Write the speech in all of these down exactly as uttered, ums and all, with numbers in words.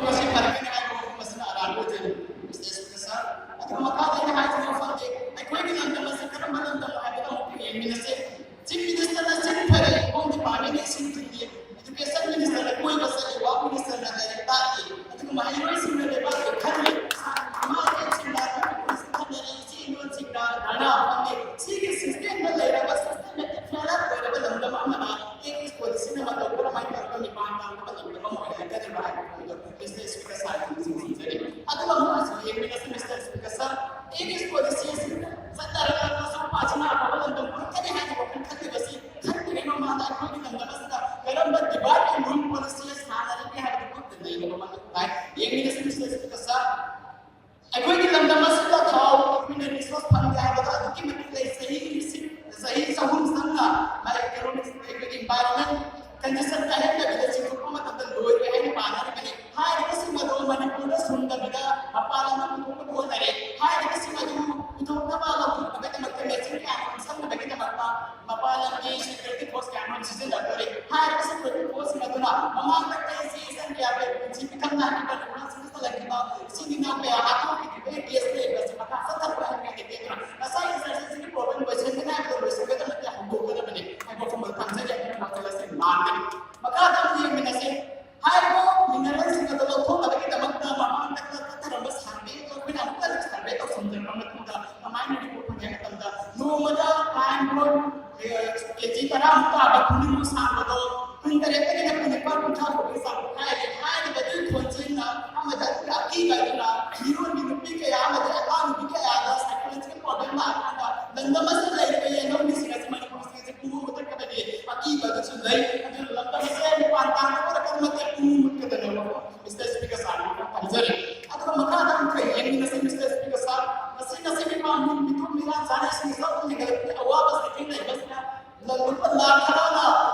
ꯃꯁꯤ ꯐꯔꯛꯀꯅꯤ ꯍꯥꯏꯕ ꯋꯥꯐꯝ ꯑꯁꯤꯅ ꯑꯔꯥꯟꯕ ꯑꯣꯏꯖꯔꯤ, ꯃꯤꯁꯇꯔ ꯁ꯭ꯄꯤꯀꯔ ꯁꯥꯔ꯫ ꯑꯗꯨꯒ ꯃꯈꯥꯗ ꯑꯩꯅ ꯍꯥꯏꯖꯅꯤꯡꯕ ꯋꯥꯐꯝꯗꯤ, ꯑꯩꯈꯣꯏꯒꯤ ꯂꯝꯗꯝ ꯑꯁꯤ ꯀꯔꯝꯕ ꯂꯝꯗꯝꯅꯣ ꯍꯥꯏꯕꯗꯨ ꯑꯃꯨꯛ ꯌꯦꯡꯃꯤꯟꯅꯁꯤ꯫ ꯆꯤꯐ ꯃꯤꯅꯤꯁꯇꯔꯅ ꯆꯤꯟ ꯐꯔꯦ, ꯍꯣꯝ ꯗꯤꯄꯥꯔꯠꯃꯦꯟꯒꯤ ꯏꯁꯤꯡ ꯊꯤꯡꯉꯤ, ꯏꯗꯨꯀꯦꯁꯟ ꯃꯤꯅꯤꯁꯇꯔꯅ ꯀꯣꯏꯕ ꯆꯠꯂꯤ, ꯋꯥꯔꯛ ꯃꯤꯅꯤꯁꯇꯔꯅ ꯂꯥꯏꯔꯤꯛ ꯇꯥꯛꯏ, ꯑꯗꯨꯒ ꯃꯍꯩꯔꯣꯏꯁꯤꯡꯅ ꯂꯩꯕꯥꯛꯀꯤ ꯈꯜꯂꯤ, ꯏꯃꯥ ꯏꯕꯦꯟꯁꯤꯡꯅ ꯈꯟꯅꯔꯤ, ꯏꯆꯦ ꯏꯗꯣꯟꯁꯤꯡꯅ ꯙꯔꯅꯥ ꯐꯝꯃꯤ꯫ ꯁꯤꯒꯤ ꯁꯤꯁꯇꯦꯝꯗ ꯂꯩꯔꯒ ꯁꯤꯁꯇꯦꯃꯦꯇꯤꯛ ꯐꯦꯂꯔ ꯑꯣꯏꯔꯕ ꯂꯝꯗꯝ ꯑꯃꯗ ꯑꯦꯛꯁ ꯄꯣꯂꯤꯁꯤꯅ ꯃꯇꯧ ꯀꯔꯝꯍꯥꯏꯅ ꯇꯧꯔꯒ ꯃꯤꯄꯥꯟ ꯇꯥꯡꯗꯕ ꯂꯝꯗꯝ ꯑꯃ ꯑꯣꯏꯍꯟꯒꯗ꯭ꯔꯤꯕ ꯍꯥꯏꯕ ꯄꯣꯏꯟꯗꯣ ꯃꯤꯁꯇꯔ ꯁ꯭ꯄꯤꯀꯔ ꯁꯥꯔ ꯊꯝꯖꯔꯤ꯫ ꯑꯗꯨꯒ ꯑꯃꯨꯛ ꯍꯧꯖꯤꯛ ꯌꯦꯡꯃꯤꯟꯅꯁꯤ ꯃꯤꯁꯇꯔ ꯁ꯭ꯄꯤꯀꯔ ꯁꯥꯔ, ꯑꯦꯛꯁ ꯄꯣꯂꯤꯁꯤ ꯑꯁꯤ ꯆꯠꯅꯔꯒ ꯃꯆꯥ ꯃꯄꯥꯁꯤꯅ ꯑꯐꯕ ꯂꯝꯗꯝ ꯄꯨꯔꯛꯀꯅꯤ ꯍꯥꯏꯅ ꯋꯥꯈꯜ ꯈꯜꯂꯤꯕꯁꯤ ꯈꯟꯗ꯭ꯔꯤꯉꯩ ꯃꯃꯥꯡꯗ ꯑꯩꯈꯣꯏꯒꯤ ꯂꯝꯗꯝ ꯑꯁꯤꯗ ꯀꯔꯝꯕ ꯗꯤꯚꯥꯏꯠ ꯑꯦꯟ ꯔꯨꯜ ꯄꯣꯂꯤꯁꯤ ꯁꯥꯟꯅꯔꯤꯒꯦ ꯍꯥꯏꯕꯗꯨ ꯃꯨꯟꯅ ꯅꯩꯅꯕ ꯃꯊꯧ ꯇꯥꯏ꯫ ꯌꯦꯡꯃꯤꯟꯅꯁꯤ ꯃꯤꯁꯇꯔ ꯁ꯭ꯄꯤꯀꯔ ꯁꯥꯔ꯫ ꯑꯩꯈꯣꯏꯒꯤ ꯂꯝꯗꯝ ꯑꯁꯤꯗ ꯊꯥꯎ, ꯑꯩꯈꯣꯏꯅ ꯔꯤꯁꯣꯔꯁ ꯐꯪꯗꯦ ꯍꯥꯏꯕꯗ ꯑꯗꯨꯛꯀꯤ ꯃꯇꯤꯛ ꯂꯩ꯫ ꯆꯍꯤ ꯂꯤꯁꯤꯡ, ꯆꯍꯤ ꯆꯍꯨꯝ ꯆꯪꯅ ꯃꯥꯒꯤ ꯏꯀꯣꯅꯣꯃꯤꯛ, ꯑꯩꯈꯣꯏꯒꯤ ꯏꯟꯚꯥꯏꯔꯣꯟꯃꯦꯟ ꯀꯟꯗꯤꯁꯟ ꯀꯥꯏꯍꯟꯗꯕꯤꯗ ꯆꯤꯡꯊꯣꯛꯄ ꯃꯇꯝꯗ ꯂꯣꯏꯔꯣꯏ ꯍꯥꯏꯅ ꯄꯥꯅꯔꯤꯕꯅꯤ꯫ ꯍꯥꯏꯔꯤꯕꯁꯤꯡ ꯑꯗꯨ ꯃꯅꯤꯄꯨꯔꯗ ꯁꯨꯡꯗꯕꯤꯗ ꯃꯄꯥꯟ ꯂꯝꯗ ꯄꯨꯊꯣꯛꯅꯕ ꯍꯣꯠꯅꯔꯦ꯫ ꯍꯥꯏꯔꯤꯕꯁꯤꯡ ꯑꯗꯨ ꯄꯨꯊꯣꯛꯅꯕ ꯂꯧꯊꯣꯛꯅꯕꯒꯤꯗꯃꯛꯇ ꯃꯦꯆꯤꯟ ꯀꯌꯥ ꯁꯦꯝꯅꯕꯒꯤꯗꯃꯛꯇ ꯃꯄꯥꯟ ꯂꯝꯒꯤ ꯁꯦꯀ꯭ꯌꯨꯔꯤꯇꯤ ꯐꯣꯔꯁ ꯀꯌꯥ ꯑꯃꯔꯣꯝ ꯁꯤꯖꯤꯟꯅꯗꯣꯔꯤ꯫ ꯍꯥꯏꯔꯤꯕ ꯁꯦꯀ꯭ꯌꯨꯔꯤꯇꯤ ꯐꯣꯔꯁꯁꯤꯡ ꯑꯗꯨꯅ ꯃꯃꯥꯡꯗ ꯀꯩꯁꯤ ꯏꯆꯟ ꯀꯌꯥ ꯄꯨꯟꯁꯤ ꯄꯤꯈꯝꯅ ꯍꯥꯏꯈꯤꯕ ꯅꯨꯡꯅꯥꯡꯁꯤꯡꯗ ꯆꯜꯂꯛꯈꯤꯕ ꯏꯆꯤꯟ ꯏꯅꯥꯎ ꯀꯌꯥ ꯍꯥꯠꯇꯣꯛꯈꯤꯕꯒꯤ ꯀꯦꯁ ꯂꯩꯕ ꯑꯁꯤ ꯃꯈꯥ ꯆꯠꯊꯔꯛꯄ ꯍꯥꯏꯅꯤꯡꯉꯥꯏ ꯂꯩꯇꯦ꯫ ꯑꯗꯨꯅ ꯉꯁꯥꯏꯒꯤ ꯆꯔꯆꯁꯤꯒꯤ ꯄ꯭ꯔꯣꯕ꯭ꯂꯦꯝ ꯂꯣꯏꯁꯤꯟꯒꯅꯤ ꯍꯥꯏꯕꯗꯣ ꯂꯣꯏꯁꯤꯟꯒꯗꯕ ꯅꯠꯇꯦ, ꯍꯧꯗꯣꯛꯀꯗꯕꯅꯤ ꯍꯥꯏꯕ ꯋꯥꯐꯝ ꯑꯗꯨ ꯊꯝꯖꯒꯦ꯫ ꯑꯩꯅ ꯋꯥꯈꯜ ꯑꯁꯤ ꯂꯥꯟꯒꯅꯤ꯫ ꯃꯈꯥꯗ ꯑꯃꯨꯛ ꯌꯦꯡꯃꯤꯟꯅꯁꯤ꯫ ꯍꯥꯏꯔꯤꯕ ꯃꯤꯅꯔꯦꯜꯁꯤꯡ ꯑꯗꯨ ꯂꯧꯊꯣꯛꯅꯕꯒꯤꯗꯃꯛꯇ ꯃꯃꯥꯡꯗ ꯀꯛꯊꯔꯝꯕ ꯁꯔꯚꯦ ꯑꯗꯨ ꯑꯩꯈꯣꯏꯅ ꯑꯃꯨꯛꯀ ꯁꯔꯚꯦ ꯇꯧꯁꯤꯟꯖꯔꯕ ꯃꯇꯨꯡꯗ ꯀꯃꯥꯏꯅ ꯔꯤꯄꯣꯔꯠ ꯐꯪꯉꯦ ꯍꯥꯏꯕ ꯃꯇꯝꯗ ꯅꯣꯡꯃꯗ ꯐꯥꯏꯟ ꯕꯣꯟ ꯀꯦꯖꯤ ꯇꯔꯥꯃꯨꯛ ꯇꯥꯕ ꯈꯨꯅꯤꯡ ꯁꯥꯡꯕꯗꯣ ꯀꯨꯟ ꯇꯔꯦꯠꯇꯒꯤꯅ ꯀꯨꯟ ꯅꯤꯄꯥꯜ ꯀꯨꯟꯊ꯭ꯔꯥ ꯐꯥꯎꯕꯒꯤ ꯆꯥꯡꯗ ꯍꯥꯏꯔꯦ꯫ ꯍꯥꯏꯔꯤꯕꯗꯨꯒꯤ ꯈꯣꯟꯖꯦꯜꯅ ꯑꯃꯗ ꯑꯀꯤꯕ ꯑꯗꯨꯅ ꯃꯤꯔꯣꯟꯕꯤ ꯅꯨꯄꯤ ꯀꯌꯥ ꯑꯃꯗꯤ ꯑꯉꯥꯡ ꯅꯨꯄꯤ ꯀꯌꯥꯗ ꯁꯥꯏꯀꯣꯂꯣꯖꯤꯀꯦꯜ ꯄ꯭ꯔꯣꯕ꯭ꯂꯦꯝ ꯂꯥꯛꯑꯀꯥꯟꯗ ꯂꯝꯗꯝ ꯑꯁꯤꯗ ꯂꯩꯔꯤꯕ ꯌꯦꯟꯅꯧꯃꯤꯁꯤꯡ ꯑꯁꯤ ꯃꯅꯤꯄꯨꯔꯁꯤꯡ ꯑꯁꯤ ꯄꯨꯡꯃꯨꯠ ꯃꯨꯠꯊꯠꯀꯗꯒꯦ ꯑꯀꯤꯕ ꯑꯗꯨꯁꯨ ꯂꯩ꯫ ꯑꯗꯨꯅ ꯂꯝꯗꯝ ꯑꯁꯦ ꯃꯄꯥꯟ ꯇꯥꯡꯕ ꯑꯣꯏꯔꯛꯀꯗꯕ ꯅꯠꯇꯦ, ꯄꯨꯡꯃꯨꯠ ꯃꯨꯠꯀꯗꯕꯅꯦꯕꯀꯣ꯫ ꯃꯤꯁꯇꯔ ꯁ꯭ꯄꯤꯀꯔ ꯁꯥꯔ, ꯊꯝꯖꯔꯤ꯫ ꯑꯗꯨꯒ ꯃꯈꯥꯗ ꯑꯃꯨꯛ ꯈꯔ ꯌꯦꯡꯃꯤꯟꯅꯁꯤ ꯃꯤꯁꯇꯔ ꯁ꯭ꯄꯤꯀꯔ ꯁꯥꯔ꯫ ꯉꯁꯤ, ꯉꯁꯤꯒꯤ ꯄꯥꯝꯕꯤ ꯃꯤꯊꯨꯞ ꯃꯤꯔꯥꯟ ꯆꯥꯅ ꯏꯁꯤꯡ ꯏꯆꯥꯎ ꯍꯦꯟꯒꯠꯂꯛꯄꯒꯤ ꯑꯋꯥꯕ ꯁꯤꯗꯤꯡ ꯂꯩꯕꯁꯤꯅ ꯂꯨꯄꯥ ꯂꯥꯈ ꯇꯔꯥꯅ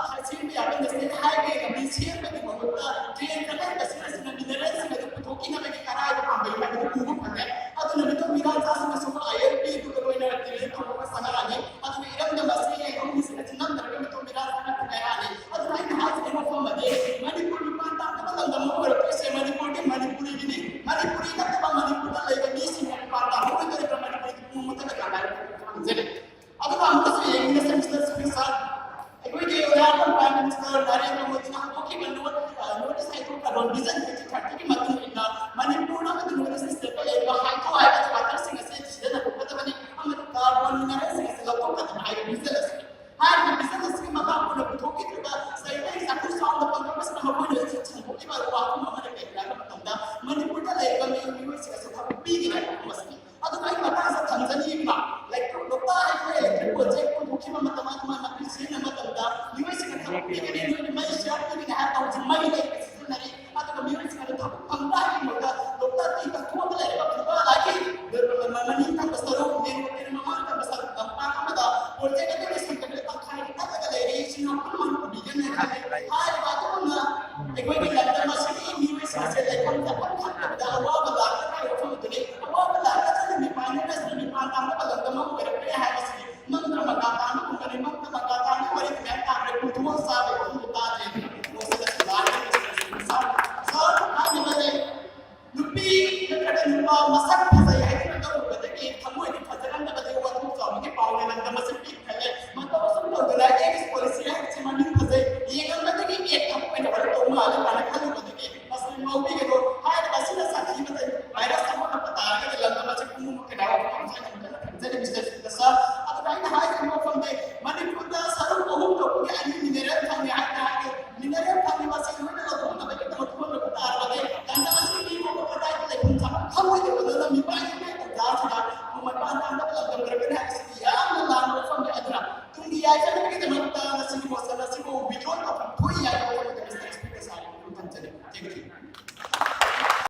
ꯁꯦꯝꯕ ꯌꯥꯕ ꯅꯦꯁꯅꯦꯜ ꯍꯥꯏꯋꯦ ꯂꯝꯕꯤ ꯁꯦꯝꯕꯒꯤ ꯃꯍꯨꯠꯇ ꯗ꯭ꯔꯦꯟ ꯀꯟꯅ ꯁꯤꯖꯤꯟꯅꯗꯨꯅ ꯃꯤꯅꯔꯦꯜꯁꯤꯡ ꯑꯗꯨ ꯄꯨꯊꯣꯛꯈꯤꯅꯕꯒꯤ ꯑꯔꯥꯏꯕ ꯄꯥꯝꯕꯩ ꯍꯥꯏꯕꯗꯨ ꯎꯕ ꯐꯪꯉꯦ꯫ ꯑꯗꯨꯅ ꯃꯤꯊꯨꯞ ꯃꯤꯔꯥꯟ ꯆꯥꯁꯤꯡꯅꯁꯨ ꯑꯥꯏ ꯑꯦꯜ ꯄꯤ ꯑꯗꯨꯒ ꯂꯣꯏꯅꯅ ꯇꯤꯔꯦꯟ ꯇꯧꯔꯒ ꯆꯪꯉꯛꯑꯅꯤ꯫ ꯑꯗꯨꯒ ꯏꯔꯝꯗꯝ ꯑꯁꯤ ꯌꯦꯡꯐꯝꯒꯤꯁꯤꯡ ꯑꯁꯤ ꯅꯝꯗ꯭ꯔꯒ ꯃꯤꯊꯨꯞ ꯃꯤꯔꯥꯟ ꯆꯪꯉꯛꯇ ꯉꯥꯏꯔꯛꯑꯅꯤ꯫ ꯑꯗꯨꯅ ꯑꯩꯅ ꯍꯥꯏꯖꯅꯤꯡꯕ ꯋꯥꯐꯝ ꯑꯃꯗꯤ ꯃꯅꯤꯄꯨꯔ ꯃꯤꯄꯥꯟ ꯇꯥꯡꯗꯕ ꯂꯝꯗꯝ ꯑꯃ ꯑꯣꯏꯔꯛꯇꯣꯏꯁꯦ ꯃꯅꯤꯄꯨꯔꯒꯤ ꯃꯅꯤꯄꯨꯔꯤꯒꯤꯅꯤ꯫ ꯃꯅꯤꯄꯨꯔꯤ ꯅꯠꯇꯕ ꯃꯅꯤꯄꯨꯔꯗ ꯂꯩꯕ ꯃꯤꯁꯤꯡꯅ ꯃꯄꯥꯟ ꯇꯥꯍꯧꯔꯣꯏꯗꯧꯔꯤꯕ꯭ꯔꯥ, ꯃꯅꯤꯄꯨꯔꯤꯒꯤ ꯄꯨꯡ ꯑꯃꯠꯇꯗ ꯀꯃꯥꯏꯅ ꯈꯪꯖꯔꯤ꯫ ꯑꯗꯨꯒ ꯑꯃꯨꯛꯀꯁꯨ ꯌꯦꯡꯉꯤ, ꯁꯦꯃꯤꯁꯇꯔ ꯁꯤꯛꯁ ꯑꯩꯈꯣꯏꯒꯤ ꯑꯣꯅꯔꯦꯕꯜ ꯄ꯭ꯔꯥꯏꯝ ꯃꯤꯅꯤꯁꯇꯔ ꯅꯔꯦꯟꯗ꯭ꯔ ꯃꯣꯗꯤꯅ ꯍꯧꯗꯣꯛꯈꯤꯕ ꯅꯣꯔꯠ ꯅꯣꯔꯠ ꯏꯁ ꯍꯥꯏꯗꯣꯛꯈ꯭ꯔꯕ ꯚꯤꯖꯟ ꯇ꯭ꯋꯦꯟꯇꯤ ꯊꯥꯔꯇꯤꯒꯤ ꯃꯇꯨꯡ ꯏꯟꯅ ꯃꯅꯤꯄꯨꯔ ꯑꯃꯗꯤ ꯅꯣꯔꯠ ꯏꯁ ꯁ꯭ꯇꯦꯠꯇ ꯂꯩꯔꯤꯕ ꯍꯥꯏꯗ꯭ꯔꯣ ꯍꯥꯏꯕ ꯀ꯭ꯋꯥꯇꯔꯁꯤꯡ ꯑꯁꯤ ꯁꯤꯖꯤꯟꯅꯕ ꯐꯒꯗꯕꯅꯤ ꯑꯃꯗꯤ ꯀꯥꯔꯕꯣꯟ ꯃꯤꯅꯔꯦꯜꯁꯤꯡ ꯑꯁꯤ ꯂꯧꯊꯣꯛꯀꯗꯕꯅꯤ ꯍꯥꯏꯕ ꯚꯤꯖꯟ ꯑꯁꯤꯅꯤ꯫ ꯍꯥꯏꯔꯤꯕ ꯚꯤꯖꯟ ꯑꯁꯤꯒꯤ ꯃꯈꯥ ꯄꯣꯟꯅ ꯄꯨꯊꯣꯛꯈꯤꯗ꯭ꯔꯤꯕ ꯆꯍꯤ ꯆꯍꯤ ꯆꯥꯇ꯭ꯔꯨꯛ ꯁꯥꯡꯅ ꯐꯪꯂꯕꯁꯤꯅ ꯃꯈꯣꯏꯅ ꯍꯧꯖꯤꯛ ꯁꯟꯗꯣꯛꯂꯤꯕ ꯋꯥꯐꯝ ꯑꯃꯅ ꯀꯔꯤꯒꯤꯅꯣ ꯍꯥꯏꯕ ꯃꯇꯝꯗ ꯃꯅꯤꯄꯨꯔꯗ ꯂꯩꯔꯤꯕ ꯃꯤꯑꯣꯏ ꯃꯤꯑꯣꯏꯁꯤꯡ ꯑꯁꯤ ꯊꯕꯛ ꯄꯤꯒꯅꯤ ꯍꯥꯏꯕ ꯋꯥꯐꯝ ꯑꯁꯤꯅꯤ꯫ ꯑꯗꯨꯒ ꯑꯩ ꯃꯇꯥꯡꯁꯤꯗ ꯊꯝꯖꯅꯤꯡꯉꯤꯕ ꯂꯣꯛꯇꯥꯛ ꯍꯥꯏꯕ ꯏꯂꯦꯛꯇ꯭ꯔꯤꯛ ꯄ꯭ꯔꯣꯖꯦꯛ ꯍꯧꯗꯣꯛꯈꯤꯕ ꯃꯇꯝ, ꯑꯗꯨꯃꯥꯏꯅ ꯃꯗꯨ ꯁꯤꯖꯤꯟꯅꯕ ꯃꯇꯝꯗ ꯃꯤꯑꯣꯏꯁꯤꯡꯅ ꯊꯕꯛ ꯄꯤꯒꯅꯤ, ꯅꯣꯏꯅ ꯃꯩ ꯁꯤꯌꯥꯔ ꯄꯤꯒꯅꯤ ꯍꯥꯏꯔꯒ ꯍꯧꯖꯤꯛ ꯃꯩ ꯂꯩꯔꯒ ꯁꯤꯖꯤꯟꯅꯔꯤ꯫ ꯑꯗꯨꯒ ꯃꯤꯑꯣꯏꯁꯤꯡ ꯑꯗꯨ ꯊꯕꯛ ꯐꯪꯕ ꯍꯥꯏꯕꯒꯤ ꯃꯍꯨꯠꯇ ꯂꯣꯛꯇꯥꯛꯀꯤ ꯀꯟꯊꯣꯛꯑꯒ ꯂꯩꯔꯤꯕ ꯐꯨꯡꯒꯥ ꯂꯥꯏꯒꯤ ꯃꯅꯤꯡ ꯊꯪꯕ ꯁꯔꯨꯛ, ꯃꯦꯟ ꯔꯣꯗꯀꯤ ꯃꯃꯥꯡ ꯊꯪꯕ ꯁꯔꯨꯛ ꯂꯝꯄꯥꯛ ꯑꯃꯗ ꯄ꯭ꯔꯣꯖꯦꯛ ꯑꯗꯨꯒꯤ ꯁꯦꯟꯗꯣꯡ ꯇꯪꯈꯥꯏ ꯀꯠꯂꯒ ꯂꯩꯔꯤ꯫ ꯁꯤ ꯉꯥꯛꯇꯪ ꯃꯔꯨꯞ ꯄꯤꯒꯅꯤ ꯍꯥꯏ꯫ ꯍꯥꯏꯔꯤꯕ ꯑꯗꯨꯒꯨꯝꯅ ꯑꯩꯈꯣꯏꯒꯤ ꯂꯝꯗꯝ ꯑꯁꯤꯒꯤ ꯃꯤꯑꯣꯏꯁꯤꯡ ꯑꯁꯦ ꯂꯩꯐꯝ ꯆꯥꯐꯝ ꯈꯪꯗꯕꯗ ꯑꯋꯥꯕ ꯂꯥꯛꯀꯗ꯭ꯔꯥ ꯍꯥꯏꯕ ꯋꯥꯐꯝ ꯑꯗꯨꯅꯤ꯫ ꯑꯋꯥꯕ ꯂꯥꯛꯀꯗ꯭ꯔꯥ, ꯃꯤꯄꯥꯟ ꯅꯠꯇ꯭ꯔꯁꯨ ꯃꯤꯄꯥꯟ ꯇꯥꯡꯗꯕ ꯂꯝꯗꯝ ꯑꯃ ꯑꯣꯏꯔꯛꯀꯅꯤ ꯍꯥꯏꯕꯁꯤꯅꯤ꯫ ꯃꯪꯗ ꯃꯪꯒꯥ ꯇꯥꯡꯕꯒꯨꯝꯕꯅꯤ, ꯃꯪꯗ ꯃꯪꯒꯥ ꯇꯥꯡꯕ ꯋꯥꯔꯤ ꯃꯌꯥꯝ ꯇꯥꯡꯈ꯭ꯔꯦ, ꯄꯨꯊꯣꯛꯑ ꯆꯥꯕꯒꯤ ꯋꯥꯐꯝꯗꯨ ꯇꯥꯗ꯭ꯔꯦ꯫ ꯂꯣꯏꯁꯤꯜꯂꯁꯤ, ꯂꯥꯏꯔꯤ, ꯂꯣꯏꯁꯤꯜꯂꯁꯤ꯫ ꯁꯥꯔ, ꯁꯥꯔ ꯍꯥꯏꯔꯤꯕꯅꯤ꯫ ꯅꯨꯄꯤ ꯅꯠꯇ꯭ꯔꯒ ꯅꯨꯄꯥ ꯃꯁꯛ ꯐꯖꯩ ꯍꯥꯏꯗꯨꯅ ꯇꯧꯔꯨꯕꯗꯒꯤ ꯊꯃꯣꯏꯗꯤ ꯐꯖꯔꯝꯗꯕꯗꯒꯤ ꯋꯥꯊꯣꯛ ꯆꯥꯎꯕꯒꯤ ꯄꯥꯎꯅ ꯂꯝꯗꯝ ꯑꯁꯤ ꯄꯤꯛ ꯊꯜꯂꯦ꯫ ꯃꯇꯧ ꯑꯁꯨꯝ ꯇꯧꯗꯅ ꯑꯦꯛꯁ ꯄꯣꯂꯤꯁꯤ ꯍꯥꯏꯕꯁꯤ ꯃꯃꯤꯡ ꯐꯖꯩ, ꯌꯦꯡꯉꯝꯕꯗꯒꯤ ꯑꯦꯛ ꯊꯃꯣꯏꯅ ꯋꯥꯔꯤ ꯇꯧ ꯃꯥꯜꯂꯦ ꯀꯥꯏꯅ ꯈꯜꯂꯨꯕꯗꯒꯤ ꯃꯁꯤ ꯉꯥꯎꯕꯤꯒꯅꯨ꯫ ꯍꯥꯏꯔꯤꯕ ꯑꯁꯤꯅ ꯁꯥꯊꯤꯕꯗ ꯚꯥꯏꯔꯁ ꯑꯃ ꯍꯥꯞꯄ ꯇꯥꯔꯒꯗꯤ ꯂꯝꯗꯝ ꯑꯁꯤ ꯄꯨꯝꯅꯃꯛ ꯀꯅꯥꯒꯨꯝꯕ ꯈꯪꯖꯅ ꯈꯟꯖꯔꯤ, ꯃꯤꯁꯇꯔ ꯁꯨꯗꯁ꯫ ꯑꯗꯨꯒ ꯑꯩꯅ ꯍꯥꯏꯖꯅꯤꯡꯕ ꯋꯥꯐꯝꯗꯤ ꯃꯅꯤꯄꯨꯔꯗ ꯁꯔꯨꯛ ꯑꯍꯨꯝ ꯊꯣꯛꯄꯒꯤ ꯑꯅꯤ ꯃꯤꯅꯔꯦꯜ ꯐꯪꯉꯦ ꯍꯥꯏꯅ ꯍꯥꯏꯔꯒ ꯃꯤꯅꯔꯦꯜ ꯐꯪꯉꯤꯕ ꯑꯁꯤ ꯂꯣꯏꯅ ꯂꯧꯊꯣꯛꯅꯕꯒꯤꯗꯃꯛ ꯊꯣꯛꯍꯟꯕ ꯇꯥꯔꯕꯗꯤ ꯂꯝꯗꯝ ꯑꯁꯤꯒꯤ ꯃꯤ ꯄꯨꯝꯕ ꯀꯗꯥꯏꯗ ꯂꯩꯐꯝ ꯆꯥꯐꯝ ꯈꯪꯉꯣꯏꯗꯕ ꯂꯝꯗꯝ ꯃꯤꯄꯥꯟꯒꯤ ꯇꯟꯖꯥꯁꯤꯗ ꯃꯃꯜ ꯄꯥꯟ ꯇꯥꯡꯗꯕ ꯂꯝꯗꯝ ꯑꯣꯏꯔꯛꯀꯅꯤ ꯍꯥꯏꯕꯁꯤꯗꯤ ꯌꯥꯝꯅ ꯂꯥꯟꯕ ꯋꯥꯐꯝꯅꯤ꯫ ꯑꯗꯨꯅ ꯇꯨꯡꯒꯤ ꯌꯥꯏꯐꯅꯕꯒꯤꯗꯃꯛꯇ ꯉꯁꯤꯒꯤ ꯃꯣꯁꯇꯔ